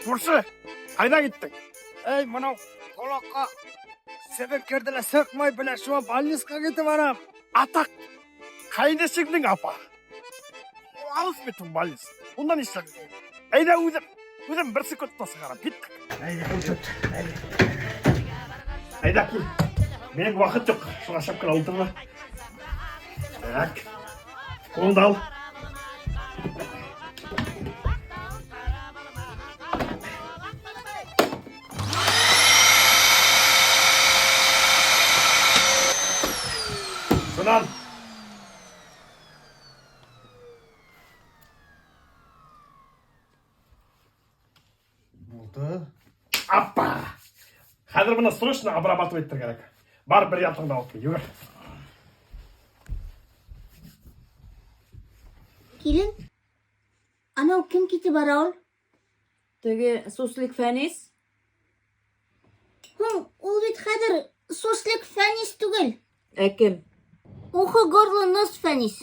Күрше, ҡайҙа киттең? Эй, мынау ҡолаҡҡа себен керҙе лә сыҡмай, белә, шуға больницаға китеп барам. Атаҡ, ҡәйнешеңдең апа. Алыҫ бит ул больница. Унда нишләп? Әйҙә үҙем, үҙем бер секундта сығарам. Киттек. Әйҙә, ултырт. Әйҙә, кил. Минең ваҡыт юҡ. Шуға шапканы ултырма. Так. Ҡулыңды ал. Шунан Булды. Аппа! Хәҙер быны срочно обрабатывать итергә кәрәк. Бар бер ятыңды алып кил, йүгер. Килен, анау кем китеп бара ул? Теге суслик Фәнис. Һуң, ул бит хәҙер суслик Фәнис түгел. Ә кем? Ухо, горло, нос Фәнис.